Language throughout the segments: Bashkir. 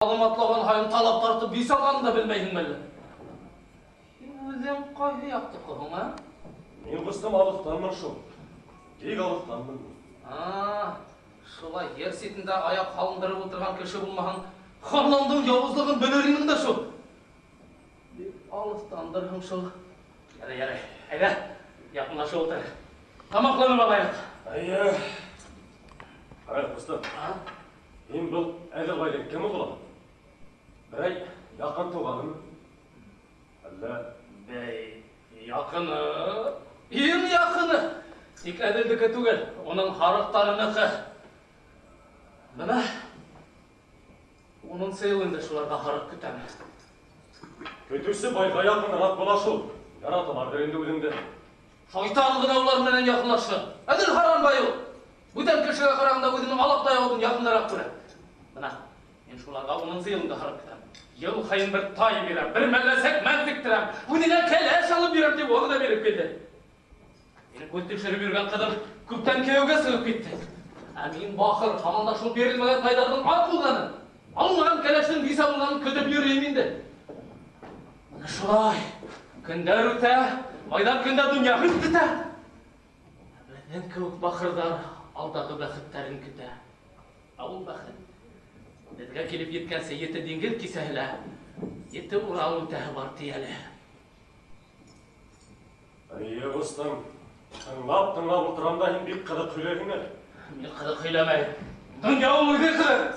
Аҙым атлаған һайын талап тартып бис алғанын да белмәйһеңме әллә? Һин үҙең ҡайһы яҡтыҡы һуң, ә? Мин, ҡустым, алыҫтанмын шул. Бик алыҫтанмын. Шулай ер ситендә аяҡ һалындырып ултырған кеше булмаһаң, Харландың яуызлығын белер инең дә шул. Бик алыҫтандырһың шул. Ярай, ярай. Әйҙә, яҡынлашып ултыр. Тамаҡланып алайыҡ. Эйе. Ҡара, ҡустым. Һин был Әҙелбайҙың кеме булаһың? Берәй яҡын туғанымы? Әллә? Бәй, яҡыны. Иң яҡыны. Тик Әҙелдеке түгел, уның һарыҡтарыныҡы. Бына 10-нсы йыл инде шуларға һарыҡ көтәм. Көтөүсе байға яҡыныраҡ була шул. Яраталарҙыр инде үҙеңде. Шайтан ғына улар менән яҡынлашһын. Әҙел һаран бай ул. Бүтән кешегә ҡарағанда үҙенең алаҡтай ауыҙын яҡыныраҡ күрә. Бына мин шуларға 10-нсы йыл инде һарыҡ көтәм. Йыл һайын бер тай бирәм, бер мәллә сәкмән тектерәм, үҙенә кәләш алып бирәм тип вәғәҙә биреп килде. Мине күҙ тикшереп йөрөгән ҡыҙым күптән кейәүгә сығып китте. Ә мин бахыр, һаман да шул бирелмәгән тайҙарҙың ат булғанын, алмаған кәләштең бисә булғанын көтөп йөрөйөм инде. Бына шулай. Көндәр үтә, айҙар көндә донъя бөтә. Беҙҙең кеүек бахырҙар алдағы бәхеттәрен көтә. Ә ул бәхет беҙгә килеп еткәнсе 7 диңгеҙ кисәһе лә, 7 Урал үтәһе бар ти әле. Эйе, ҡустым. Тыңлап-тыңлап ултырам да һин бик ҡыҙыҡ һөйләйһең әле. Мин ҡыҙыҡ һөйләмәйем. Донъя ул үҙе ҡыҙыҡ.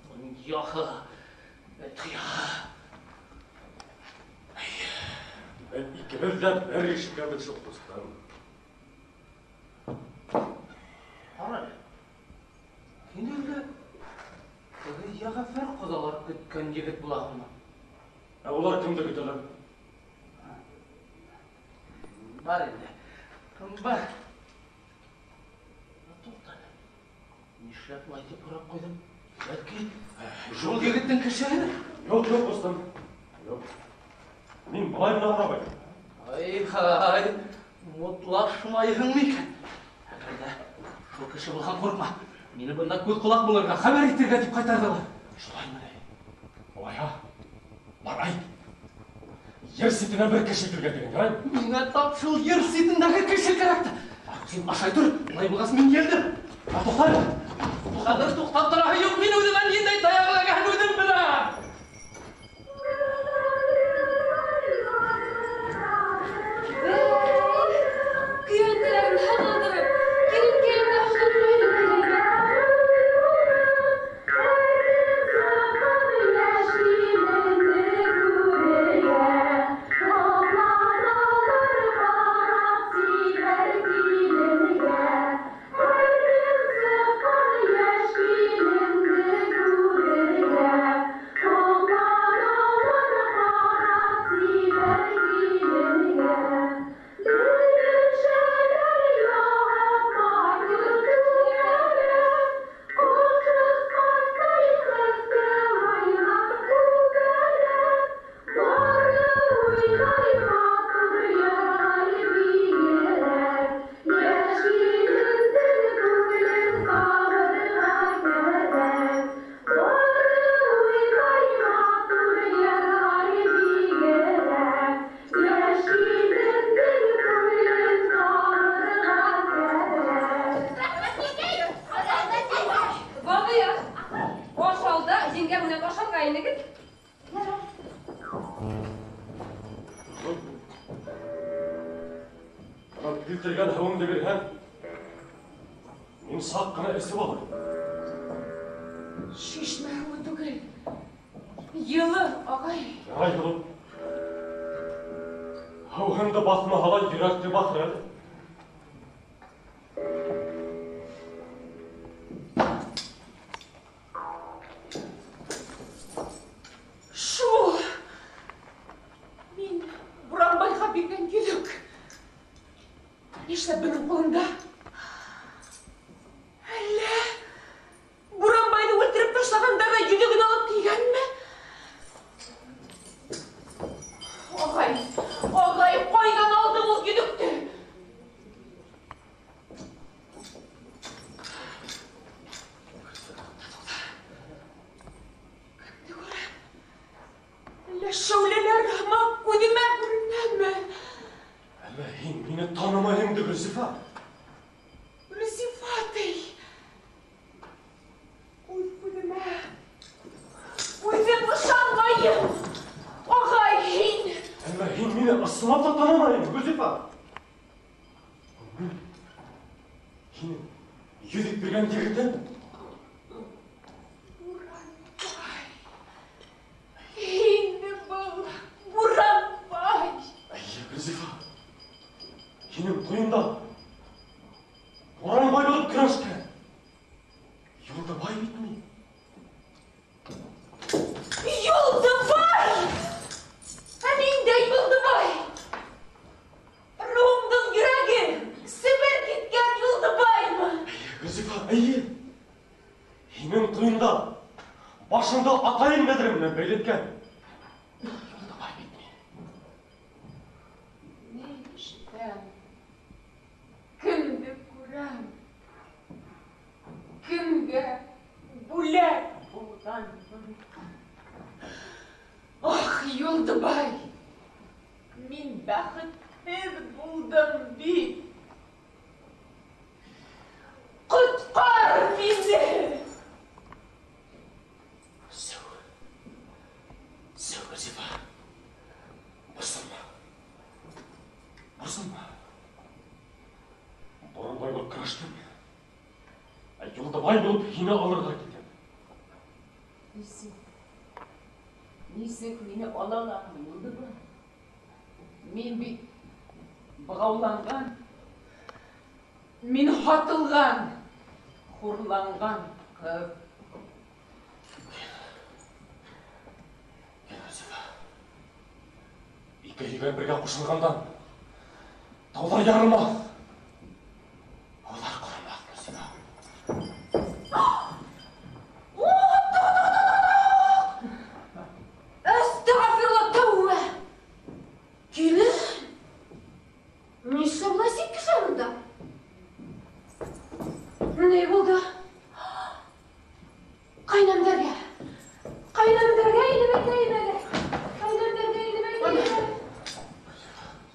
Донъяһы, тыя. Беҙ икебеҙ ҙә бер ишеккә шул, ҡустым. Ҡара әле. Һин әллә теге Йәғәфәр ҡоҙалар көткән егет булаһыңмы? Ә улар кемде көтәләр? Бар инде. Бар. Туҡта әле. Нишләп улай тип һорап ҡуйҙым? Бәлки, шул егеттең кешеһе? Юҡ, юҡ, ҡустым. Юҡ. Мин былай ғына һорап әйттем. Ай-һай, мутлашмайһың микән? Әгәр ҙә шул кеше булһаң, ҡурҡма. Мине бында күҙ ҡолаҡ булырға, хәбәр итергә тип ҡайтарҙылар. Шулаймы ни? Улайһа, бар айт. Ер ситенән бер кеше килгән тигән, яраймы? Миңә тап шул ер ситендәге кеше кәрәк тә. Һин ашай тор, улай булғас мин елдем. Ә, туҡта әле. Хәҙер туҡтап тораһы юҡ, мин үҙемә ниндәй таяҡ эләгәһен үҙем беләм. Көйәнтәләрен һағындырып, киленкәйемде һағындырып киләйем. Килтергән һыуыңды бирһәң, мин саҡ ҡына эсеп алырмын. Шишмә һыуы түгел, йылы, ағай. Ярай, һылыу. Һыуһынды баҫмаһа ла йөрәкте баҫыр әле. Шул мин Буранбайға биргән йөҙөк. Нишләп бының ҡулында? Әллә Буранбайҙы үлтереп ташлағандар ҙа йөҙөгөн алып килгәнме? Ағай, ағай, ҡайҙан алдың ул йөҙөктө? Гөлзифа. Гөлзифа ти. Үҙ күҙемә. Үҙем ышанмайым. Ағай, һин. Әммә һин мине ысынлап та танымайың, Гөлзифа. Һин йөҙөк биргән егетем. Буранбай. Һинме был, Буранбай? Эйе, Гөлзифа. Һинең туйыңда Буранбай булып көрәшкән. Юлдыбай бит мин. Юлдыбай! Ә мин дә Юлдыбай! Румдың йөрәге Себер киткән Юлдыбаймы? Эйе, Гөлзифа, эйе. Һинең туйыңда башыңды атайым бәҙере менән бәйләткән. Юлдыбай бит мин. Ни ишетәм? Кемде күрәм? Кемгә бүләк булғанмын? Ах, Юлдыбай! Мин бәхетһеҙ булдым бит. Ҡотҡар мине! Сеү. Сеү, Гөлзифа. Борсолма. Борсолма. Буранбай булып көрәштем. Ә Юлдыбай булып һине алырға килдем. Нисек? Нисек мине ала алаһың, Юлдыбай? Мин бит бығауланған, мин һатылған, хурланған ҡыҙ. Гөлзифа. Ике һөйгән бергә ҡушылғандан тауҙар ярылмаҫ. Һыуҙар ҡоромаҫ, Гөлзифа. Әстәғфирулла, тәүбә! Килен! Нишләп улай сит кеше янында? Ни булды? Ҡайнәмдәргә. Ҡайнәмдәргә инеп әйтәйем әле. Ҡайнәмдәргә инеп әйтәйем әле.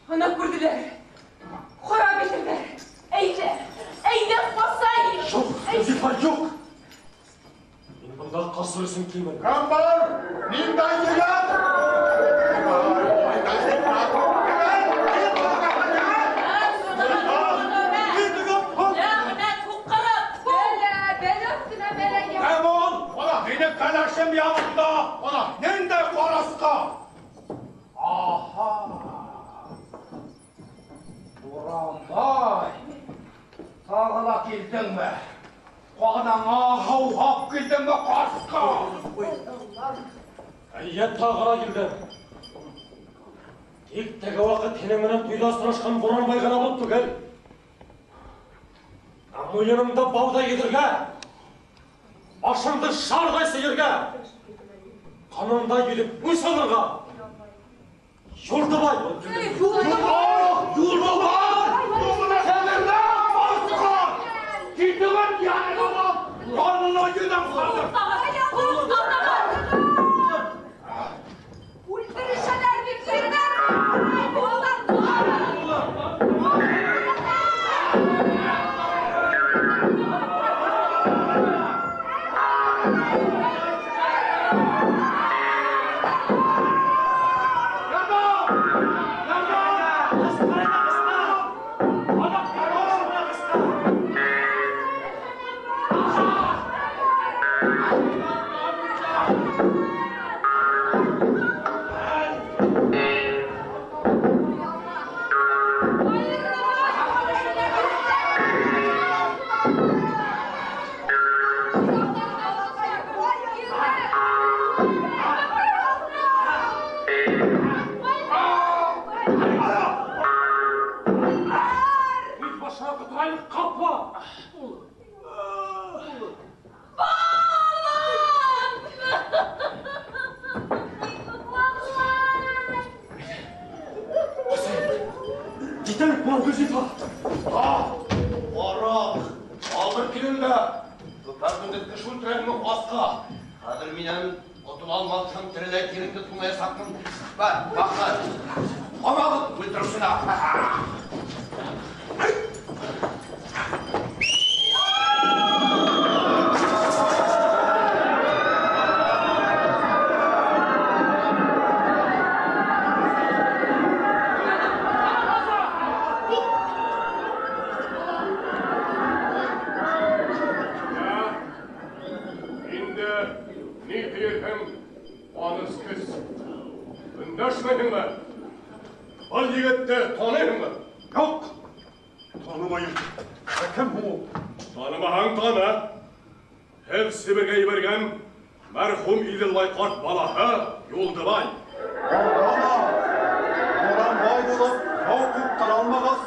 Ана күрҙеләр. Харап итерҙәр. Әйҙә, әйҙә ҡасайыҡ. Юҡ, Гөлзифа, юҡ. Мин бында ҡасыр өсөн килмәнем. Кем бар? Ниндәй егет? Ләғнәт һуҡҡырып. Бәлә, бәлә өҫтөнә бәлә яҙ. Кем ул? Мине кәләшем янында. Ниндәй ҡарасҡы? Аһа. Буранбай. Тағы ла килдеңме? Ҡаныңа һыуһап килдеңме, ҡасҡа? Эйе, тағы ла килдем. Тик теге ваҡыт һинең менән туйҙа осрашҡан Буранбай ғына булып түгел. Ә муйыныңды бауҙай йөҙөргә, башыңды шарҙай сейергә, ҡаныңда йөҙөп үс алырға Юлдыбай булып килдем. Юлдыбай! Юлдыбай! Ҡасҡа! Китегеҙ янынан! Ҡанына йөҙәм хәҙер! Үлтерешәләр бит, ирҙәр! Үҙ башына ҡотолайыҡ, ҡапма! Китәм, бына Гөлзифа. Араҡ, алыр килендә. Көпә-көндөҙ кеше үлтерәңме, ҡасҡа? Хәҙер минән ҡотола алмаҫһың, тереләй тиреңде туңаясаҡмын. Бар, баҡыр. Ҡамағыҙ үлтереүсене. егетте таныйһыңмы? Юҡ, танымайым. Ә кем һуң ул? Танымаһаң таны. Һеҙ Себергә ебәргән мәрхүм Иҙелбай ҡарт балаһы Юлдыбай. Ана, Буранбай булып, яу ҡуптара алмағас,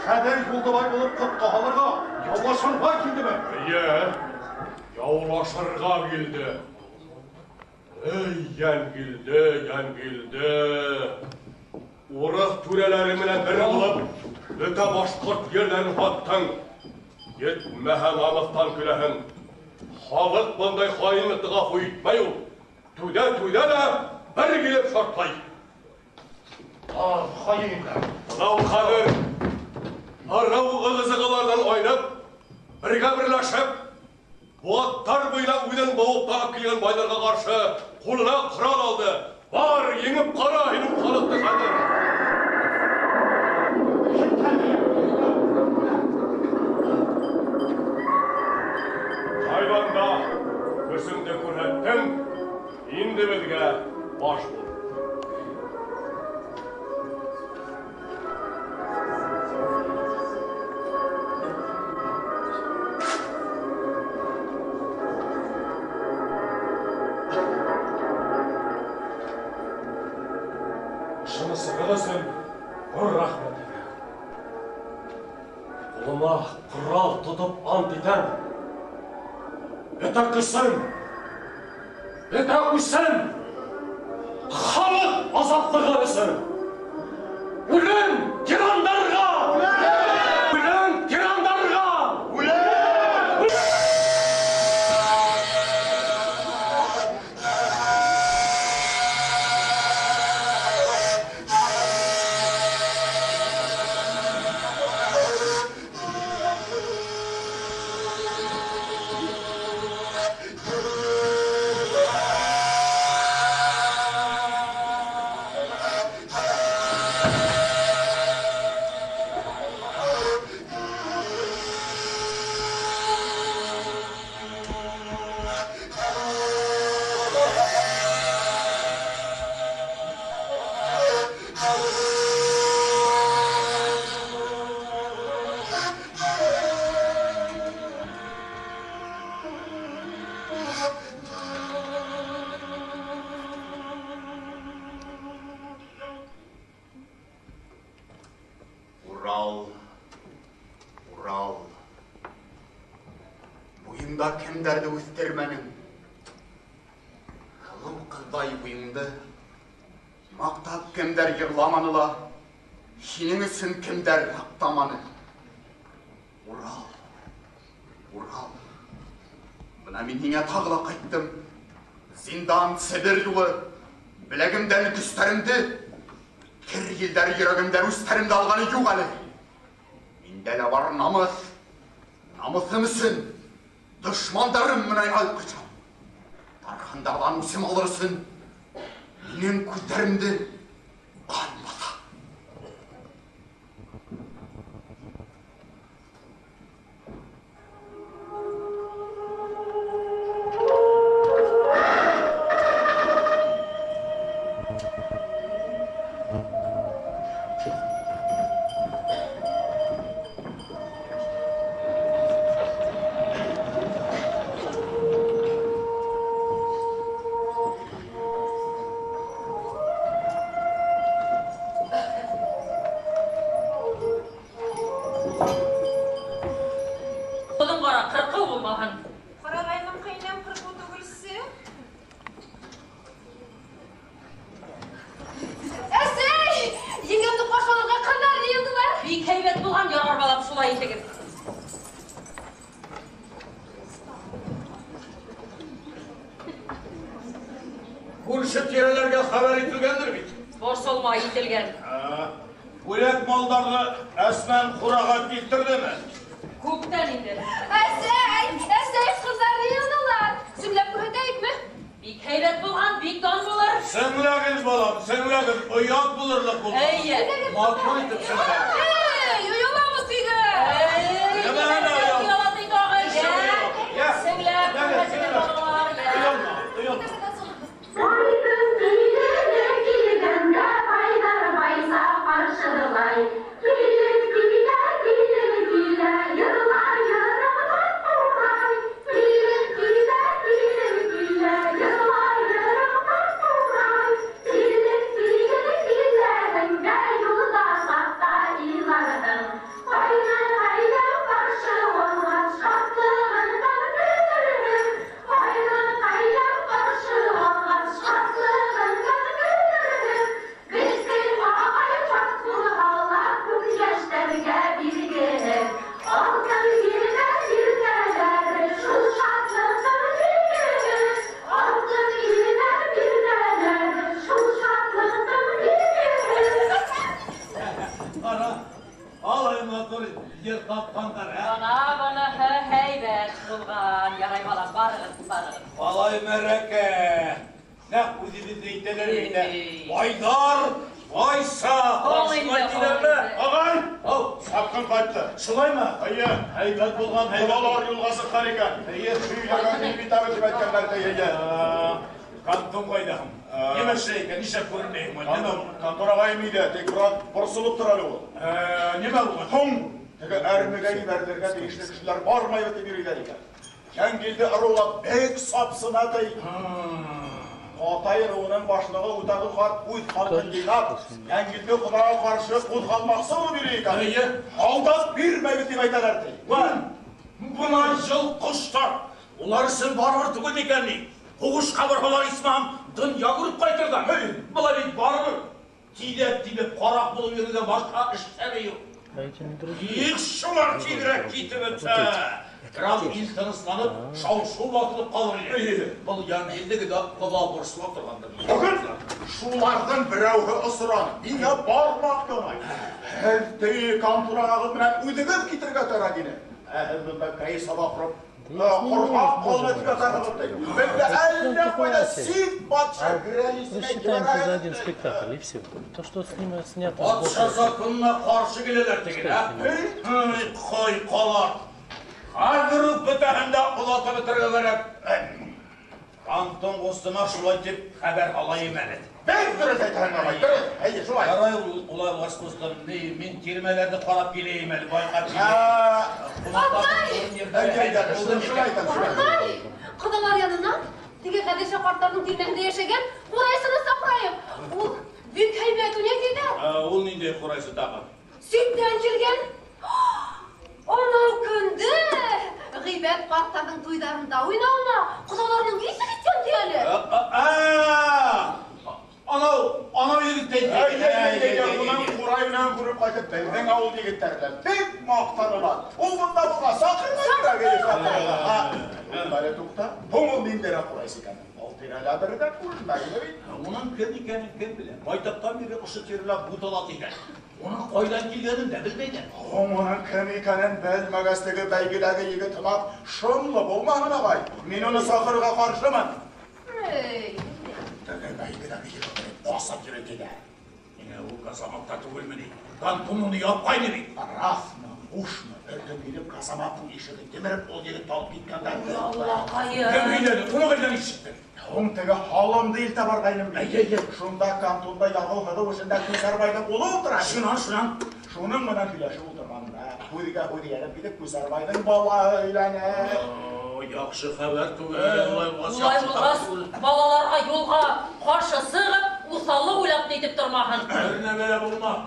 хәҙер Юлдыбай булып ҡотҡа һалырға, яулашырға килдеме? Эйе, яулашырға килде. Эй, Йәнгилде, Йәнгилде. Урыҫ түрәләре менән бер булып, бөтә башҡорт ерҙәрен һаттың. Етмәһә намыҫтан көләһең. Халыҡ бындай хаинлыҡты ғәфү итмәй ул. Түҙә-түҙә лә бер килеп шартлай. Ах, хаиндар. Бынау хәҙер ырыу ығы-зығыларҙан айнып, бергә берләшеп, быуаттар буйына үҙен быуып тағып килгән байҙарға ҡаршы ҡулына ҡорал алды. Бар, еңеп ҡара һин ул халыҡты хәҙер. Хайванда көсөңдө күрһәттең, инде беҙгә баш бул. Шынысығыҙ өсөн ҙур рәхмәт һеҙгә. Ҡулыма ҡорал тотоп ант итәм. Бөтә көсөм, бөтә үсем халыҡ азатлығы өсөн. Үлем тирандарға! Үлем тирандарға! Үлем! Урал, Урал. Буйымда кемдәрҙе үҫтермәнең? Һылыу ҡыҙҙай буйыңды маҡтап кемдәр йырламаны ла, һинең өсөн кемдәр һаҡтаманы? Урал, Урал. Бына мин һиңә тағы ла ҡайттым. Зиндан, Себер юлы, беләгемдән көстәремде, кер елдәр йөрәгемдән үҫтәремде алғаны юҡ әле. Миндә лә бар намыҫ, намыҫым өсөн дошмандарым менән алҡышам. Тархандарҙан үсем алыр өсөн минең күҙҙәремде ҡан баҫа. Ҡыҙым ҡара, ҡырҡыу булмаһын. Ҡарағайным ҡәйнәм ҡырҡыу түгелсе. Әсәй! Еңгәмде ҡаршы алырға ҡыҙҙар йыйылдылар. Бик һәйбәт булған, ярар балам, шулай итегеҙ. Күрше тирәләргә хәбәр ителгәндер бит. Борсолма ителгән. Бүләк малдарҙы Әсмән ҡураға килтерҙеме? Күптән инде. Әсәй! Әсәй, ҡыҙҙар йыйылдылар. Сеңләп күрһәтәйекме? Бик һәйбәт булған, бик дан булыр. Сеңләгеҙ, балам, сеңләгеҙ, оят булырлыҡ булыр. Эйе. Матур итеп сеңләгеҙ. Эй, ояламыҙ тиге. Эй, Нәмә оял? Ояла тағы. Йә. Сеңләп Йә, күрһәтегеҙ, сеңләп. балалар. Йә. Оялма, оялма. Килгәндә Айҙар байса ҡаршы. Бына быныһы һәйбәт булған. Ярай, балам, барығыҙ, барығыҙ. Алай мәрәкә. Нәҡ үҙебеҙҙе әйтәләр бит. Байҙар, байса, шулай тиләрме? Ағай, сапҡын ҡайтты. Шулаймы? Эйе. Һәйбәт булған, һәйбәт. Ҡолалар юлға сыҡҡан икән. Эйе. Һөйләгән мин бит әле тип әйткәндәр, эйе. Кантон ҡайҙа һуң? Нимә эшләй икән? Нишләп күренмәйһең? Кантон ағайым өйҙә, тик бераҙ борсолоп тора әле ул. Нимә булған? Һуң, теге әрмегә ебәрелергә тейешле кешеләр бармай бит йөрөйҙәр икән. Йәнгилде ырыуға бик сапсына ти. Ҡатай ырыуының башлығы Үтәғол ҡарт үҙ халҡын йыйнап, Йәнгилде ҡоҙаға ҡаршы ҡуҙғалмаҡсы булып йөрөй икән. Эйе. Алдап бирмәйбеҙ тип әйтәләр ти. Бына йолҡоштар. Улар өсөн барыбер түгел микән ни? Һуғышҡа барһалар исмаһам, донъя күреп ҡайтырҙар. Былар бит барыбер тиҙәп-тибеп ҡараҡ булып йөрөүҙән башҡа эштәре юҡ. Их, шулар тиҙерәк китеп бөтһә. Бераз ил тынысланып, шау-шыу баҫылып ҡалыр ине. Был Йәнгилде генә ҡоҙа борсола торғандыр. Бөгөн шуларҙың берәүһе осраны. Миңә бармаҡ янай. Һеҙ теге конторағыҙ менән үҙегеҙ китергә кәрәк ине. Ә һеҙ бында кәйеф саба ҡороп, ҡорһаҡ ҡалды тип ятаһығыҙ ти. Беҙҙе әллә ҡайҙа сит батша грәнисенә Считаем за один спектакль, и все. То, что снимают, снято. Батша законына ҡаршы киләләр тиген, ә? Ҡой ҡалар. Хәҙер үк бөтәһен дә оҙатып бөтөргә кәрәк. Антон ҡустыма шулай тип хәбәр алайым әле. Бик дөрөҫ әйтәһең, ағай, дөрөҫ. Әйе, шулай. Ярай, улай булғас, ҡустым, мин тирмәләрҙе ҡарап киләйем әле, байҡап киләйем. Ағай, ҡоҙалар янына теге Хәҙисә ҡарттарҙың тирмәһендә йәшәгән ҡурайсыны саҡырайыҡ. Ул бик һәйбәт уйнай тиҙәр. Ул ниндәй ҡурайсы тағы? Ситтән килгән. Анау көндө Ғибәт ҡарттарҙың туйҙарында уйнауына ҡоҙаларының иҫе киткән ти әле. Анау егет әйтте. Әй, унан ҡурай менән күреп ҡайтып, беҙҙең ауыл егеттәре бик маҡтанылар. Ул бында булға саҡырмай кәрәк ине. Әле туҡта, һуң ул ниндәйерәк ҡурайсы икән? Был тирәлә бер ҙә күренмәгәне бит. Уның кем икәнен кем белә? Байтаҡтан бирле ошо тирәлә бутала тигән. Уның ҡайҙан килгәнен дә белмәйҙәр. Һуң уның кем икәнен белмәгәс, теге бәйгеләге егет һымаҡ шомло булмаһын, ағай. Мин уны саҡырырға ҡаршымын. Теге бәйгеләге егет ҡасып йөрөй тиҙәр. Ниңә ул казаматта түгелме ни? Кантон уны япҡайны бит. Раҫмы, бушмы, бер көн килеп казаматтың ишеген емереп, ул егетте алып киткәндәр. Аллаҡайым. Кем һөйләне? Уны ҡайҙан ишеттең? Һуң теге һалымды илтә барғайным бит. Әй, әй. Шунда кантонда яғыу һыҙыу эшендә Күсәрбайҙың улы ултыра. Шунан, шунан. Шуның менән һөйләшеп ултырғанда, һүҙгә һүҙ эйәреп китеп, Күсәрбайҙың балаһы өйләнә. Яҡшы хәбәр түгел. Улай булғас, Улай булғас, балаларға юлға ҡаршы сығып, уҫаллыҡ уйлап нитеп тормаһын. Бер нәмә лә булмаҫ.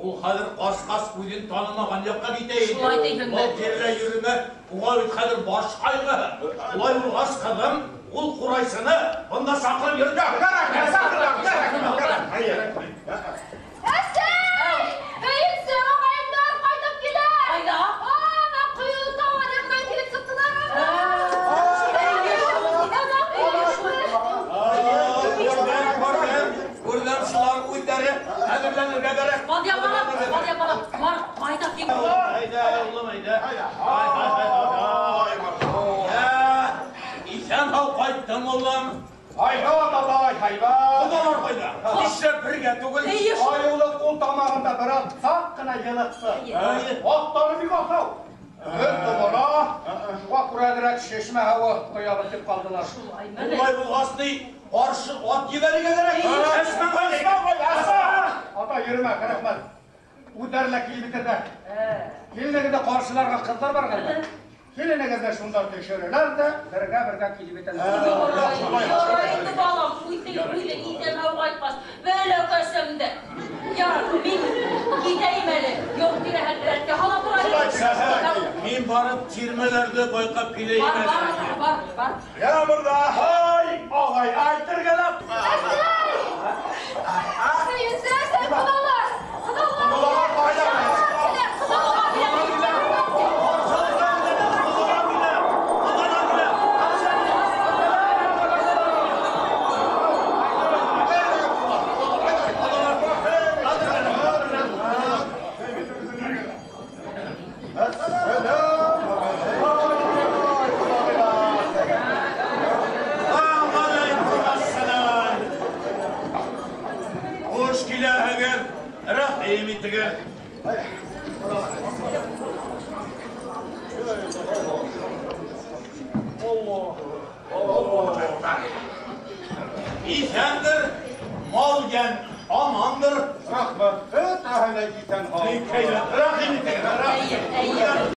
Ул хәҙер ҡасҡас үҙен танымаған яҡҡа китә инде. Шулай тиһеңме? Был тирәлә йөрөмә, уға бит хәҙер баш ҡайғыһы. Улай булғас, ҡыҙым, ул ҡурайсыны бында саҡырып йөрөтә. Кәрәк, саҡырам, кәрәк, кәрәк. Әсәй! Һөйөнсө, ағайымдар ҡайтып килә. Ҡайҙа? Ана ҡойоло тау аръяғынан килеп сыҡтылар. Күрҙем, шулар үҙҙәре әҙерләнергә кәрәк. Бадия балам, Бадия балам, бар, ҡайта кил. Әйҙә, улым, әйҙә. Иҫән-һау ҡайттың, улым. Һайбат, атай, һайбат. Ҡоҙалар ҡайҙа? Нишләп бергә түгел? Эйе, шул. Айыулыҡ ул тамағында бер аҙ саҡ ҡына йылыҡсы. Аттары бик аҫау. Көн томора, шуға күрәлерәк шишмә һыуы ҡоябыҙ тип ҡалдылар. Шулаймы? Улай булғас ни, ҡаршы ат ебәрергә кәрәк. Әсмә ҡайҙа? Атай, йөрөмә, кәрәкмәҫ. Үҙҙәре лә килеп етерҙәр. Килгәндә ҡаршыларға ҡыҙҙар барғанда. Киленегеҙҙе шунда төшөрәләр ҙә, бергә-бергә килеп етәләр. Ярай инде, балам, үҙең үҙең иҫән-һау ҡайтмаҫ. Бәләкәсем дә. Ярар, мин китәйем әле. Юл тирәһен рәткә һала торайым. Мин барып тирмәләрҙе байҡап киләйем Бар, әле. бар, бар, бар. Я мырҙа, һай, ағай, әйтергә лә. Әсәй! Һөйөнсө, әсәй, ҡоҙалар! Ҡоҙалар! Ҡоҙалар ҡайҙа? Килә, ҡоҙалар килә. Әссәләмү итегеҙ. Иҫәндер, мал йән амандыр. Рәхмәт, бөтәһе лә иҫән һау. Рәхим итегеҙ, рәхим.